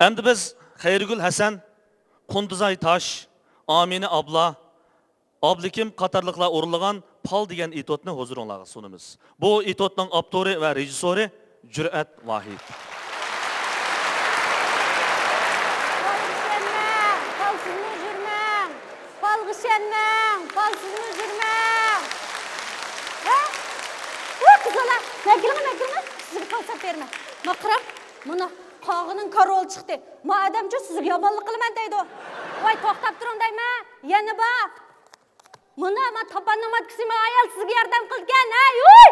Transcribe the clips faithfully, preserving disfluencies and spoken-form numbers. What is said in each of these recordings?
ئەمدى بىز خەيرىگۈل ھەسەن، قۇندىزاي تاش، ئامىنە ئابلا، ئابلىكىم قاتارلىقلار ئورۇنلىغان پال دېگەن ئېتوتنى ھۇزۇرۇڭلارغا سۇنىمىز. بۇ ئېتوتنىڭ ئاپتورى ۋە رېژىسسورى جۈرئەت ۋاھىد. پالغا ئىشەنمەڭ، پالسىزمۇ يۈرمەڭ. پالغا ئىشەنمەڭ، پالسىزمۇ يۈرمەڭ. ھە؟ ۋاي قىزلار، مەگىلىڭە، مەگىلىڭە، سىزگە پال ساپ بېرىمەن. ما قاراڭ، مانا قاغىنىڭ كارولى چىقتى. ما ئادەمچۇ سىزگە يامانلىق قىلىمەن دەيدۇ. ۋاي توختاپ تۇرۇڭ دەيمەن، يەنە بار. مانا، ما تاپاننىڭ ماتكىسى، ما ئايال سىزگە ياردەم قىلىدىكەن، ھەي، ھۇي!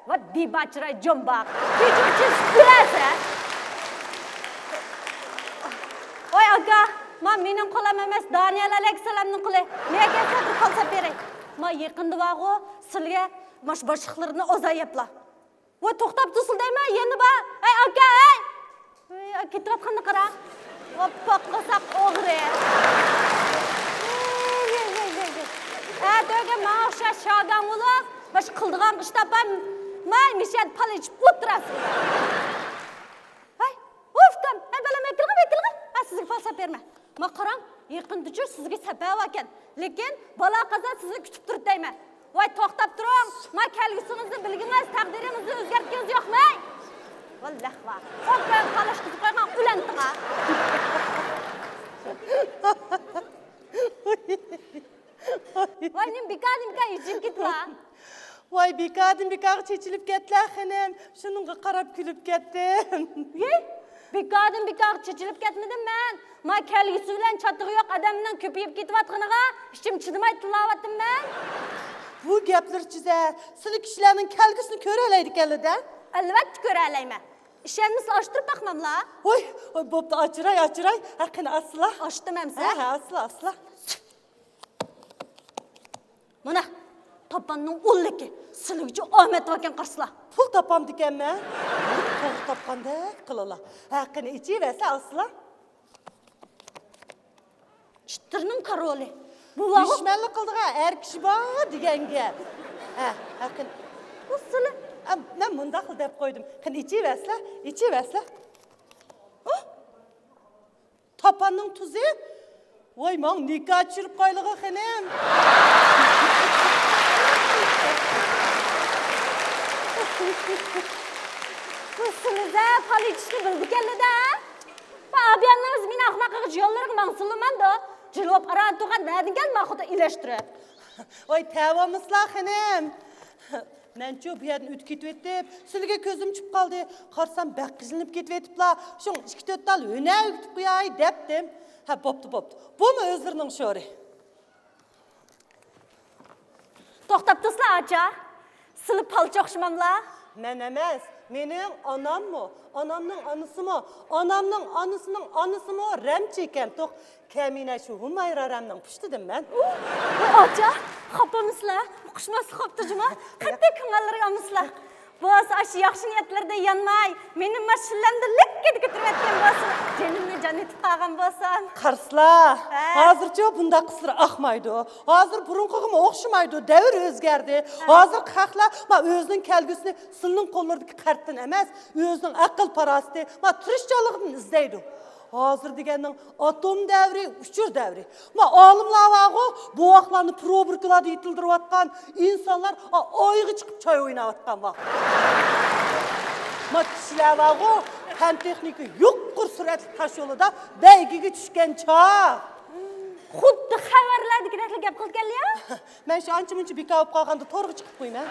ۋات دىباچىراي جومباق. كېچۈرچىز كۈلەسە. ۋاي ئاكا، ما مېنىڭ قولۇم ئەمەس، دانىيەل ئەلەيھىسسالامنىڭ قولى. نېگە كەلسە بىر قالسا بېرەي. ما يېقىندا بارغۇ، سىلىگە ماش باشلىقلىرىنى ئوزايەپلا. ۋاي توختاپ تۇرسىلا دەيمەن، يەنە بار. ھەي ئاكا، ھەي! ۋاي، كېتىۋاتقاننى قارا. ۋاي پاقلىساق ئوغرى. ۋاي، ۋاي، ۋاي، ۋاي. ھە، دۆگە ماڭا ئوخشاش شاگاڭ بولۇپ، باشقا قىلىدىغان ئىش تاپماي، ماي مىشەدە پال ئېچىپ ئولتۇراسىز. ھەي، ئۇكام، ھەي بالام، ئەكىلغىن، ئەكىلغىن. ھە، سىزگە پال ساپ بېرىمەن. ما قاراڭ، يېقىندىچۇ سىزگە سەپەر باركەن. لېكىن بالا قازا سىزنى كۈتۈپ تۇرۇپ دەيمەن. ۋاي توختاپ تۇرۇڭ، ما كەلگۈسىڭىزنى بىلگىڭىز، تەقدىرىڭىزنى ئۆزگەرتكىڭىز يوقمۇ؟ ۋاللاھ ۋا. ئوكام، قالاشقا قويغان ئۆلەنتىغا. ۋاي نېمە بىكاردىن بىكار ئېچىلىپ كېتىلا. ۋاي بىكاردىن بىكارغا چېچىلىپ كەتتىلە خېنىم، شۇنىڭغا قاراپ كۈلۈپ كەتتىم. ھېي، بىكاردىن بىكارغا چېچىلىپ كەتمىدىم مەن. ما كەلگۈسى بىلەن چاتىقى يوق ئادەمنىڭ كۆپىيىپ كېتىۋاتقىنىغا ئىچىم چىدىماي تىللاۋاتىمەن. بۇ گەپلىرىچىدە سىلى كىشىلەرنىڭ كەلگۈسىنى كۆرەلەيدىكەنلىدە؟ ئەلۋەتتە كۆرەلەيمەن. ئىشەنمىسىلە ئاچتۇرۇپ باقماملا. ھوي، ھوي، بوپتۇ ئاچىراي، ئاچىراي. ھە قېنى ئاچسىلا. ئاچتىم ئەمسە. ھە، ھە ئاچسىلا، ئاچسىلا. مانا، تاپاننىڭ ئونلۇقى، سىلىگىچە ئامەت باركەن قارىسىلا. پۇل تاپامدىكەنمەن. پۇل تاپقاندەك قىلىلا. ھە قېنى ئېچىۋەرسە ئاچسىلا. ئىتلارنىڭ كارولى. بۇ ۋاغۇ- دۈشمەنلىك قىلىدىغان ئەر كىشى بار دېگەن گەپ. ھە، ھە قېنى. ئۇسسۇلى. ئە، مەن مۇنداقلا دەپ قويدۇم. قېنى ئېچىۋەرسىلە، ئېچىۋەرسىلە. ھە؟ تاپاننىڭ تۇزى؟ ۋاي، ماڭا نىكاھ چۈشۈرۈپ قويلىغۇ خېنىم. بۇ سىلىزە پال ئېچىشنى بىلىدىكەنلىدە. بۇ ئابىيانلىرىمىز مېنى ئاخماق قىلغۇچ يوللىرىغا ماڭسۇنلىمامدۇ؟ جىلۋاپ ئاران تۇرغان نەدىن كەلدى ما خوتۇن ئىلەشتۈرۈپ؟ ۋاي، تەۋامىسىلا خېنىم. مەنچۇ بۇ يەردىن ئۆتۈپ كېتىۋېتىپ، سىلىگە كۆزۈم چۈشۈپ قالدى. قارىسام، بەك قىزىنىپ كېتىۋېتىپلا. شۇڭا ئىككى تۆت تال ھۈنەر ئۆگىتىپ قوياي دەپتىم. ھە، بوپتۇ، بوپتۇ. بۇمۇ ئۆزلىرىنىڭ شورى. توختاپ تۇرسىلا، ئاچا. سىلى پالچى ئوخشىماملا؟ مەن ئەمەس، مېنىڭ ئاناممۇ، ئانامنىڭ ئانىسىمۇ، ئانامنىڭ ئانىسىنىڭ ئانىسىمۇ رەمچى ئىكەن، توق. كەمىنە شۇ ھۇمايرا رەمنىڭ پۇشتىدىم مەن. ۋاي ئاچا، خاپىمىسىلە؟ ئۇقۇشماسلىق خوپتۇ جۇما. قەتئىي كۆڭۈللىرىگە ئالمىسىلە. بولسا ئاشۇ ياخشى نىيەتلىرىدە يانماي، مېنى ماشىنامدا لىككىدە كۆتۈرۈۋەتكەن بولسا، جېنىمنى جان ئېتىپ قالغان بولسام. قارىسىلا، ھە. ھازىرچۇ بۇنداق قىزلار ئاقمايدۇ. ھازىر بۇرۇنقىغىمۇ ئوخشىمايدۇ، دەۋر ئۆزگەردى. ھە. ھازىرقى خەقلەر ما ئۆزىنىڭ كەلگۈسىنى سىلىنىڭ قوللىرىدىكى قەرزدىن ئەمەس، ئۆزىنىڭ ئەقىل-پاراسىتى، ما تىرىشچانلىقىدىن ئىزدەيدۇ. ھازىر دېگەننىڭ ئاتوم دەۋرى، ئۇچۇر دەۋرى. ما ئالىملار بارغۇ، بوۋاقلارنى پروبىركىلاردا يېتىلدۈرۈۋاتقان، ئىنسانلار ئا-، ئايغا چىقىپ چاي ئويناۋاتقان ۋاقىت. ما كىشىلەر بارغۇ، پەن تېخنىكا يۇقىرى سۈرئەتلىك تاش يولىدا بەيگىگە چۈشكەن چاغ. خۇددى خەۋەرلەردىكىدەكلا گەپ قىلىدىكەنلە يا. مەن شۇ ئانچە-مۇنچە بىكار بولۇپ قالغاندا تورغا چىقىپ قويىمەن.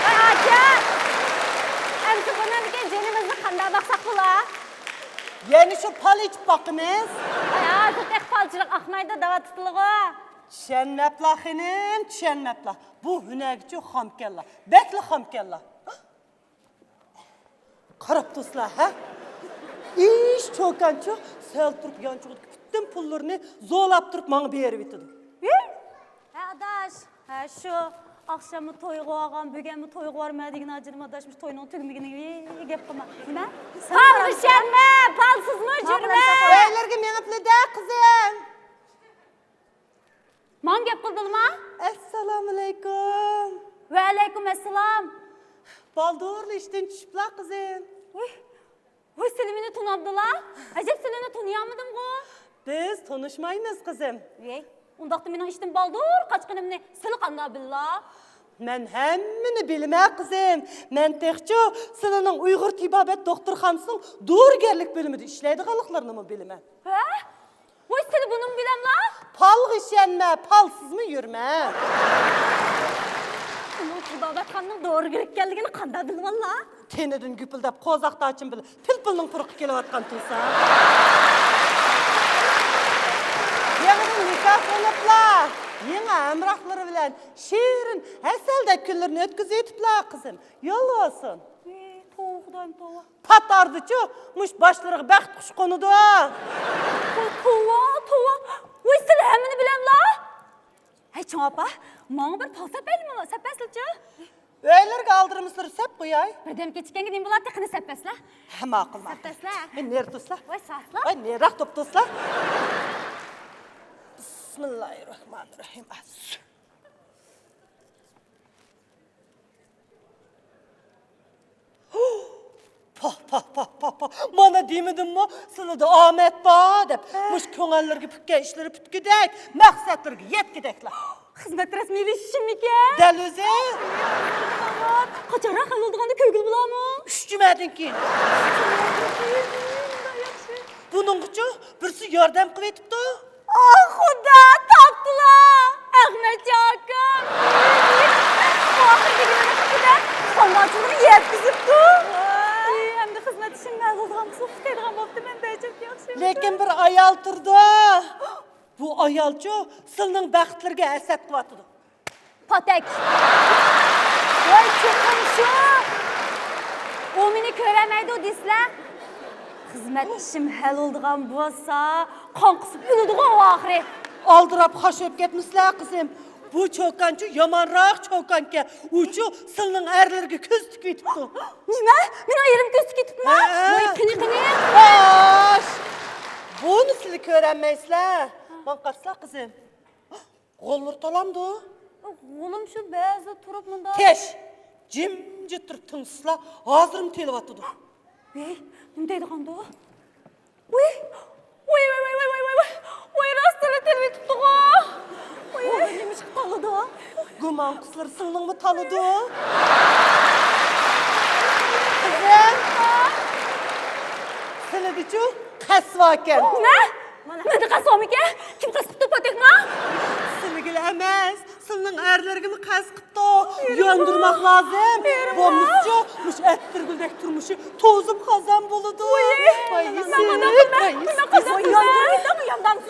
ۋاي ئاچا! ئەمسە بۇنىڭدىن كېيىن جېنىمىزنى قانداق باقساق بولا؟ يەنە شۇ پال ئېچىپ باقىمىز. ۋاي ھازىر تېخى پالچىلىق ئاقمايدۇ دەۋاتىدىلىغۇ. چۈشەنمەپلا خېنىم، چۈشەنمەپلا. بۇ ھۈنەرگىچۇ خامكەنلا، بەكلا خامكەنلا. قاراپ تۇرسىلا، ھە؟ ئىش چوكانچۇ سەل تۇرۇپ يانچۇقىدىكى پۈتۈن پۇللىرىنى زورلاپ تۇرۇپ ماڭا بېرىۋېتىدۇ. ھە؟ ھە، ئاداش. ھە، شۇ ئاخشاممۇ تويغا بارغان، بۈگۈنمۇ تويغا بارىمەن دېگەن ئاجرىم ئاداش، مۇشۇ توينىڭ تۈگىمىگىنىگە گەپ قىلما. نېمە؟ پال ئىشەنمە، پالسىزمۇ يۈرمە. ئۆيلەرگە مېڭىپلا-دە، قىزىم. ماڭا گەپ قىلدىلىما؟ ئەسسالامۇئەلەيكۇم. ۋەئەلەيكۇم ئەسسالام. بالدۇرلا ئىشتىن چۈشۈپلا، قىزىم. ۋۇي. ۋاي، سىلى مېنى تونۇمدىلا؟ ئەجەب، سىلىنى تونۇيالمىدىمغۇ؟ بىز تونۇشمايمىز، قىزىم. ۋەي، ئۇنداقتا مېنىڭ ئىشتىن بالدۇر قاچقىنىمنى سىلى قانداق بىللا؟ مەن ھەممىنى بىلىمەن، قىزىم. مەن تېخىچۇ سىلىنىڭ ئۇيغۇر تېبابەت دوختۇرخانىسىنىڭ دورىگەرلىك بۆلۈمىدە ئىشلەيدىغانلىقلىرىنىمۇ بىلىمەن. ھە؟ ۋاي، سىلى بۇنىمۇ بىلەملا؟ پالغا ئىشەنمە، پالسىزمۇ يۈرمە. ئۇنىڭ تېبابەتخانىنىڭ دورىگەر ئىكەنلىكىنى قانداق بىلىۋاللا؟ تېنىدىن گۈپۈلدەپ قوزاق تاچىم بىلەن پىلپىلنىڭ پۇرىقى كېلىۋاتقان تۇرسا. يېڭىدىن نىكاھلىنىپلا، يېڭى ھەمراھلىرى بىلەن شېرىن ھەسەلدەك كۈنلىرىنى ئۆتكۈزۈۋېتىپلا، قىزىم. يول بولسۇن. ۋەي، توۋا، خۇدايىم، توۋا. پات ئارىدىچۇ مۇشۇ باشلىرىغا بەخت قۇشى قونىدۇ. توۋا، توۋا. ۋاي، سىلى ھەممىنى بىلەملا؟ ھەي، چوڭ ئاپا، ماڭا بىر پال سەپ بەرسىلىچۇ. ئۆيلىرىگە ئالدىرىمىسىلەر سەپ قوياي. بىردەم كېچىككەنگە نېمە بولاتتى، قېنى سەپ بەرسىلە. ھە، ماقۇل، ماقۇل. سەپ بەرسىلە. ئەي، نېرى تۇرسىلا. ۋاي، ساقلا. ۋاي، نېرىراق تۇرۇپ تۇرسىلا. بىسمىللاھىررەھمانىررەھىم. پاھ، پاھ، پاھ، پاھ، پاھ. مانا دېمىدىممۇ، سىلىدە ئامەت بار دەپ. ھە. مۇشۇ كۆڭۈللىرىگە پۈككەن ئىشلىرى پۈتكۈدەك، مەقسەتلىرىگە يەتكۈدەكلا. خىزمەت رەسمىيلىشىشىممىكەن؟ دەل ئۆزى. قاچانراق ھەل بولىدىغاندەك كۆرگىلى بولامۇ؟ ئۈچ جۈمەدىن كېيىن. ئۈچ جۈمەدىن كېيىن، ياخشى. بۇنىڭغىچۇ بىرسى ياردەم قىلىۋېتىپتۇ. ئاھ، خۇدا، تاپتىلا! ئەخمەتجان ئاكام! ئاخىرى دېگىنىنى قىپتۇ-دە، ساڭا ئاچىلىرى يەتكۈزۈپتۇ. ئەمدى خىزمەت ئىشىم ھەل بولىدىغان بولسا ئۇخلايدىغان بوپتىمەن، بەجىپ ياخشى. لېكىن بىر ئايال تۇرىدۇ. بۇ ئايالچۇ سىلىنىڭ بەختلىرىگە ھەسەت قىلىۋاتىدۇ. پاتەك. ۋاي، چوقۇم شۇ. ئۇ مېنى كۆرەلمەيدۇ دېسىلە. خىزمەت ئىشىم ھەل بولىدىغان بولسا، قان قۇسۇپ ئۆلىدىغۇ ئۇ ئاخىرى. ئالدىراپ خاش بولۇپ كەتمىسىلە، قىزىم. بۇ چوكانچۇ يامانراق چوكانكەن. ئۇچۇ سىلىنىڭ ئەرلىرىگە كۆز تىكىۋېتىپتۇ. نېمە؟ مېنىڭ ئېرىم كۆز تىكىۋېتىپتىمۇ؟ ھە. ۋاي، قېنى، قېنى. خوش. بۇنى سىلى كۆرەلمەيسىلە. ماڭا قارىسىلا، قىزىم. غوللىرى تالامدۇ؟ غولۇم شۇ بەزىدە تۇرۇپ مۇنداق. تىش! جىمجىت تۇرۇپ تىڭشىسىلا، ھازىرمۇ تېلىۋاتىدۇ. ۋەي، نېمە دەيدىغاندۇ؟ ۋەي، ۋەي، ۋەي، ۋەي، راستلا تېلىۋېتىپتىغۇ. ۋەي. غولى نېمىشقا تالىدۇ؟ گۇمان قىسلىرى سىلىنىڭمۇ تالىدۇ. قىزىم، سىلىدىچۇ قەس باركەن. نېمە؟ مەندە قەس بارمىكەن؟ كىم قەس قىپتۇ، پاتەكما؟ سىلىگىلا ئەمەس، سىلىنىڭ ئەرلىرىگىمۇ قەس قىپتۇ. ياندۇرماق لازىم. بولمىسىچۇ مۇشۇ ئەتىرگۈلدەك تۇرمۇشى توزۇپ خازان بولىدۇ. ۋاي، مەن قانداق قىلىمەن؟ مەن قانداق قىلىمەن؟ ياندۇرماق، ياندۇرماق.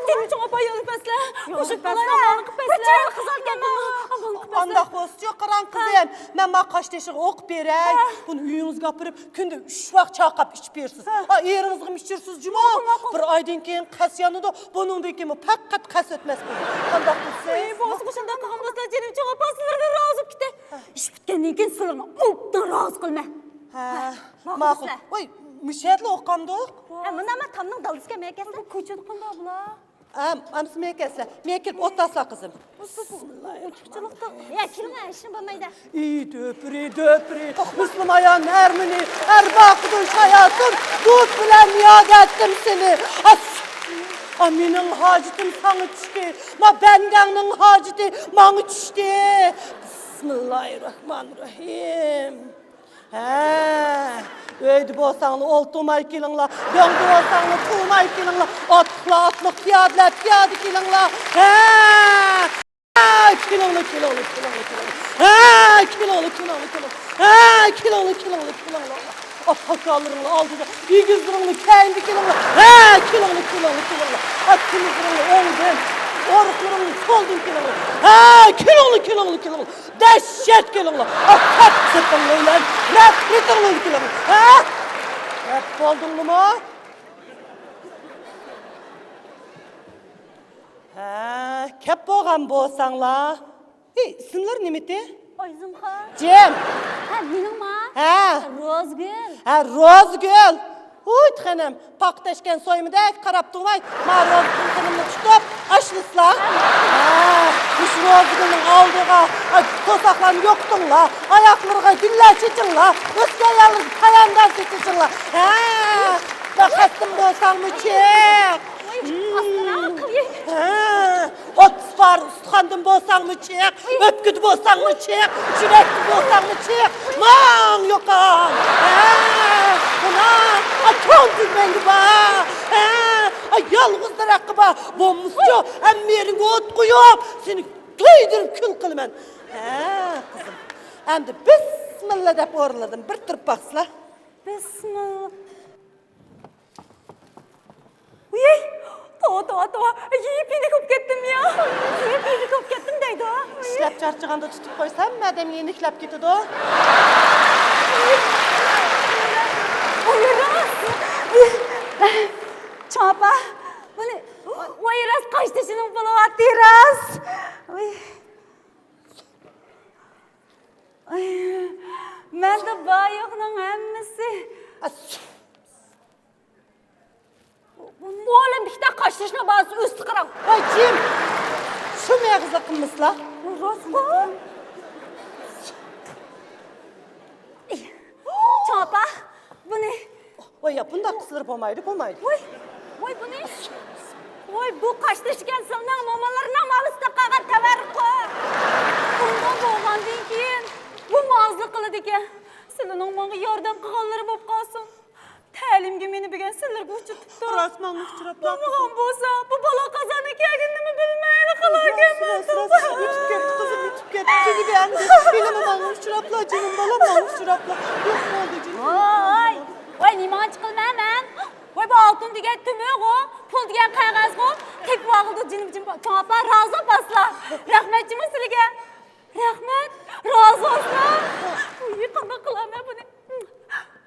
تېنىم چوڭ ئاپا ياندۇرۇپ بەرسىلە. قوشۇپ قالاي، ئامانلىق بەرسىلە. قىزاركەن. ئامانلىق بەرسىلە. ئانداق بولسىچۇ، قاراڭ قىزىم، مەن ما قاش تېشىغا ئوقۇپ بېرەي. بۇنى ئۆيىڭىزگە ئاپىرىپ، كۈندە ئۈچ ۋاق چايقاپ ئىچىپ بېرىسىز. ھە. ئا، ئېرىڭىزغىمۇ ئىچۈرسىز جۇمۇ. ماقۇل، ماقۇل. بىر ئايدىن كېيىن قەس يانىدۇ، بۇنىڭدىن كېيىن بۇ پەقەت قەس ئۆتمەس بولىدۇ. قانداق قىلسىز؟ ئى، بولسا شۇنداق قىلغان بولسا، جېنىم چوڭ ئاپا سىلەردىن رازى بولۇپ كېتەي. ھە. ئىش پۈتكەندىن كېيىن سىلەرنى ئوبدان رازى قىلىمەن. ھە، ھە، ماقۇل ماقۇل. دېسە. ۋاي، مۇشۇ يەردىلا ئوقۇغاندۇق. ھە، مۇندا مەن تامنىڭ دالدىسىغا مەن كەلسەم. بۇ كوچىدا قانداق بۇلار؟ ئەم، ئەمسە مېنى كەلسە، مېنى كېلىپ ئولتۇرسا قىزىم. بىسمىللاھىررەھمانىررەھىم. ئوچۇقچىلىقتا. يا، كېلىڭە، ھېچنېمە بولمايدۇ. ئى دۆپرى، دۆپرى، مۇسۇلمان ئايال نەرمىنى، ئەر باقىدۇ شاياتىن، دوست بىلەن ياد ئەتتىم سېنى. ئاس، ئا، مېنىڭ ھاجىتىم ساڭا چۈشتى، ما بەندەڭنىڭ ھاجىتى ماڭا چۈشتى. بىسمىللاھىررەھمانىررەھىم. ھە، ئۆيدە بولساڭلار ئولتۇرماي كېلىڭلار، دۆڭدە بولساڭلار تۇرماي كېلىڭلار، ئاتلىقلار ئاتلىق، پىيادىلەر پىيادە كېلىڭلار. ھە! ھە! كېلىڭلار، كېلىڭلار، كېلىڭلار، كېلىڭلار. ھە! كېلىڭلار، كېلىڭلار، كېلىڭلار. ھە! كېلىڭلار، كېلىڭلار، كېلىڭلار. ئاپا-ئاكالىرىڭلار ئالدىدا، ئېگىزلىرىڭلار كەينىدە كېلىڭلار. ھە! كېلىڭلار، كېلىڭلار، كېلىڭلار. ئاكىمىزلىرىڭلار ئوڭدىن، ئورۇقلىرىڭلار سولدىن كېلىڭلار. ھە! كېلىڭلار، كېلىڭلار، كېلىڭلار. دەھشەت كېلىڭلار! ئاپەت سېپىڭلار بىلەن نەپرىتىڭلار بىلەن كېلىڭلار! ھە؟ كەپ بولدۇڭلىمۇ؟ ھە، كەپ بولغان بولساڭلار. ھېي، ئىسىملىرى نېمىتى؟ ئايزىمخان. جىم. ھە، مېنىڭما؟ ھە. روزىگۈل. ھە، روزىگۈل. ھۇي، خېنىم، پاختا ئەشكەن سويمىدەك قاراپ تۇرماي، ما روزىگۈل خېنىمنى تۇتۇپ، ئاشلىسىلا. ھە، مۇشۇ روزىگۈلنىڭ ئالدىغا، ئاي، توساقلارنى يوقىتىڭلار. ئاياقلىرىغا گۈللەر چېچىڭلار. ئۆسكەن ئاياللىرىغا پاياندازچە چېچىڭلار. ھە، بەختىم بولساڭمۇ چىق. ھە، ئوتتۇز پارە ئۇستىخاندىن بولساڭمۇ چىق، ئۆپكىدە بولساڭمۇ چىق، يۈرەكتە بولساڭمۇ چىق. ماڭ يوقام. ھە، مانا، ئا، چوڭ تۈگمەڭگە بار. ھە، ئا، يالغۇز دەرەخكە بار. بولمىسىچۇ، ھەممە يېرىڭگە ئوت قويۇپ، سېنى كۆيدۈرۈپ كۈل قىلىمەن. ھە، قىزىم. ئەمدى بىسمىللا دەپ ئورۇنلىرىدىن بىر تۇرۇپ باقسىلا. بىسمىللا. ۋىي، توۋا، توۋا، توۋا. يېپىدىك بولۇپ كەتتىم يا. يېپىدىك بولۇپ كەتتىم دەيدۇ. ئىشلەپ چارچىغاندا تۇتۇپ قويسا، ھەممە ئادەم يېنىكلەپ كېتىدۇ. ۋىي، راست. چوڭ ئاپا، بۇنى، ۋاي، راست قاشتېشىنىڭ بولۇۋاتتى، راست. ۋىي. ئاي، مەندە بار يوقنىڭ ھەممىسى. ئولىمپىكتا قاشتېشىنىڭ باھاسى ئۆستى قاراڭ. ۋاي جىم! شۇ مېغىزلىق قىلمىسىلا. راستقۇ؟ چوڭ ئاپا، بۇنى. ۋاي يا، بۇنداق قىلسىلىرى بولمايدۇ، بولمايدۇ. ۋاي، ۋاي بۇنى. ۋاي بۇ قاشتېشى ئىكەن، سىلىنىڭ مومىلىرىنىڭ مالىسىدا قالغان تەۋەررۇقى. بۇنداق بولغاندىن كېيىن بۇ ماڭزىلىق قىلىدىكەن. سىلىنىڭ ماڭا ياردەم قىلغانلىرى بولۇپ قالسۇن. تەلىيىمگە مېنى بۈگۈن سىلەرگە ئۇچرىتىپتۇ. راست ماڭا ئۇچراپلا. بولمىغان بولسا، بۇ بالا قازاندا كەلگىنىمۇ بىلمەيلا قالاكەنمەن. راست، راست، راست. ئۆتۈپ كەتتى، قىزىم، ئۆتۈپ كەتتى. جېنىم ئەمدى. ھېلىمۇ ماڭا ئۇچراپلا، جېنىم بالام، ماڭا ئۇچراپلا. يوق بولدى، جېنىم. ۋاي، ۋاي، نېمانچە قىلىمەن مەن؟ ۋاي، بۇ ئالتۇن دېگەن تۈمۈگۇ، پۇل دېگەن قەغەزغۇ، تېپىۋالغىلى جېنىم، جېنىم. چوڭ ئاپا، رازى بولۇپسىلا. رەھمەت جېنىم سىلىگە. رەھمەت، رازى بولسۇن. ۋۇي، قانداق قىلارمەن بۇنى؟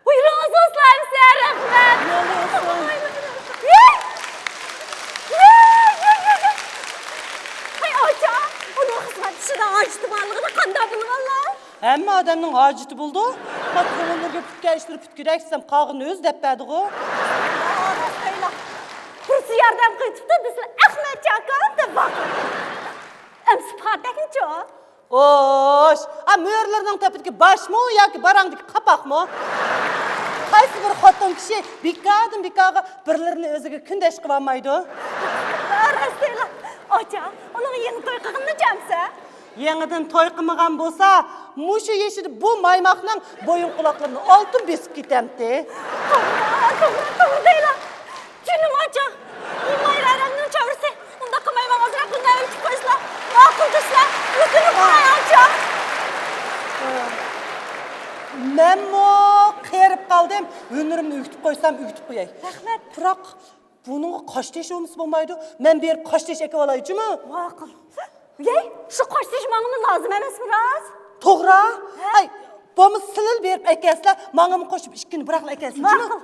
ۋۇي، رازى بولسۇن ھەممىسى، رەھمەت. ۋۇي، ۋۇي، ۋۇي، ۋۇي. ھەي، ئاچا، ئۇنىڭ خىزمەت ئىشىدا ھاجىتى بارلىقىنى قانداق بىلىۋاللا؟ ھەممە ئادەمنىڭ ھاجىتى بولىدۇ. ما كۆڭۈللىرىگە پۈتكەن ئىشلىرى پۈتكۈدەك دېسەم، قالغىنىنى ئۆزى دەپ بەردىغۇ. راستايلا. بىرسى ياردەم قىلىۋېتىپتۇ دېسىلا، ئەخمەت چاكان دەپ باقىدۇ. ئەمسە پاتەكنىچۇ؟ ئوش، ئا، مۈرىلىرىنىڭ تېپىدىكى باشمۇ ياكى باراڭدىكى قاپاقمۇ؟ قايسى بىر خوتۇن كىشى بىكاردىن بىكارغا بىرلىرىنى ئۆزىگە كۈندەش قىلالمايدۇ؟ راستىلا، ئاچا، ئۇنىڭ يېڭى توي قىلغىنىنى چەمسە؟ يېڭىدىن توي قىلمىغان بولسا، مۇشۇ يېشىدا بۇ مايماقنىڭ بويۇن قۇلاقلىرىنى ئالتۇن بېسىپ كېتەمتى. توغرا، توغرا، توغرا دەيلا. جېنىم ئاچا، ئۇ مايرارەمنىڭ چاۋرىسى. ئۇنداق قىلماي، ماڭا ئازراق ھۈنەر ئۆگىتىپ قويسىلا. ماقۇل دېسىلا، ئۆتۈنۈپ سوراي ئاچا. مەنمۇ قېرىپ قالدىم. ھۈنىرىمنى ئۆگىتىپ قويسام، ئۆگىتىپ قوياي. رەھمەت. بىراق، بۇنىڭغا قاشتېشى بولمىسا بولمايدۇ. مەن بېرىپ قاشتېشى ئەكىۋالايچۇمۇ؟ ماقۇل. ۋەي، شۇ قاشتېشى ماڭىمۇ لازىم ئەمەسمۇ راست؟ توغرا. ھە؟ ئەي، بولمىسا سىلىلا بېرىپ ئەكەلسىلە، ماڭىمۇ قوشۇپ ئىككىنى بىراقلا ئەكەلسىنچۇمۇ؟ ماقۇل.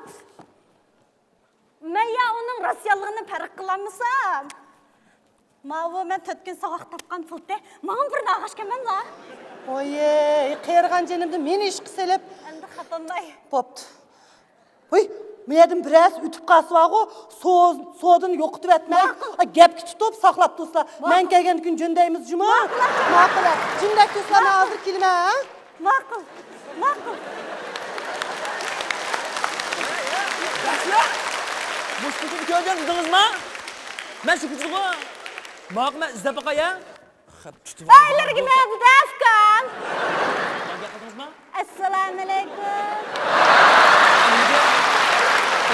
مەن يا ئۇنىڭ راست يالغىنىنى پەرق قىلالمىسام، ماۋۇ مەن تۆت كۈن ساۋاق تاپقان پۇلتى ماڭىمۇ بىرنى ئالغاچكەنمەنلا. ۋويي، قېرىغان جېنىمدىن مېنى ئىشقا سېلىپ. ئەمدى خاپىماي. بوپتۇ. ھۇي، مۇ يەردىن بىرەرسى ئۆتۈپ قالسا بارغۇ، سو-، سودىنى يوقىتىۋەتمەي، ماقۇل. ئا، گەپكە تۇتۇپ ساقلاپ تۇرسىلا. ماقۇل. مەن كەلگەندىن كېيىن جۆندەيمىز جۇمۇ. ماقۇل، ئاچا. ماقۇل. جىمدەك تۇرسىلا، مەن ماقۇل. ھازىر كېلىمەن، ھە؟ ماقۇل. ماقۇل. ياخشى. مۇشۇ كوچىدا كۆردۈم دېدىڭىزما؟ مەن شۇ كوچىدىغۇ. ماقۇل، مەن ئىزدەپ باقاي، ھە؟ خەپ تۇتۇپ ھەي، ئالدىڭىز. ئىلگىرى مەن دەپ كەل. ماڭا گەپ قىلدىڭىزما؟ ئەسسالامۇئەلەيكۇم.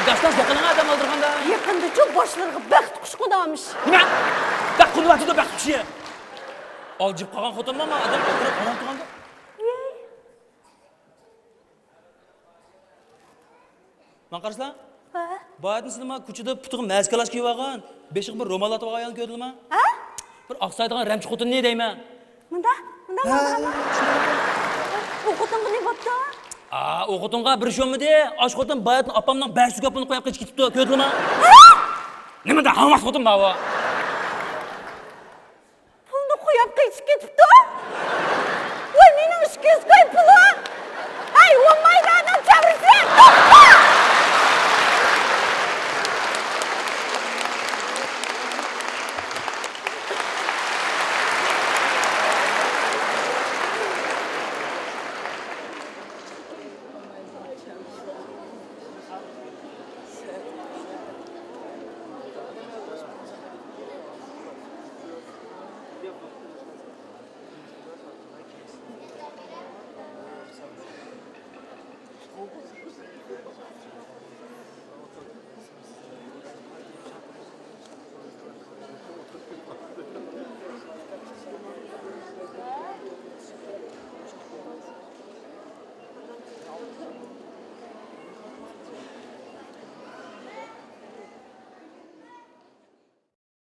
گاچتاس يېقىنىڭ ئادەم ئالدۇرغاندا. يېقىندىچۇ باشلىرىغا بەخت قۇشى قونامىش. نېمە؟ بەخت قونۇۋاتىدۇ، بەخت قۇشى. ئالجىپ قالغان خوتۇنما، ما ئادەم ئولتۇرۇپ ئارام تۇرغاندا. يەي. ماڭا قارىسىلا. ھە؟ باياتىن سىلىما كوچىدا پۇتىغا مەسكالاش كىيىۋالغان، بېشىغا بىر رومال ئاتىۋالغان ئايالنى كۆردۈڭلارما؟ ھە؟ بىر ئاقسايدىغان رەمچى خوتۇننى دەيمەن. مۇندا، مۇندا، ھە، مۇندا. ئۇ خوتۇنغا نېمە بوپتۇ؟ ئا، ئۇ خوتۇنغا بىر ئىش بولمىدى. ئاشۇ خوتۇن باياتىن ئاپامنىڭ بەش يۈز گوپۇنى قويۇپ قېچىپ كېتىپتۇ. كۆردۈڭلارما؟ ھە؟ نېمىدە ھاڭۋاق خوتۇن ماۋۇ؟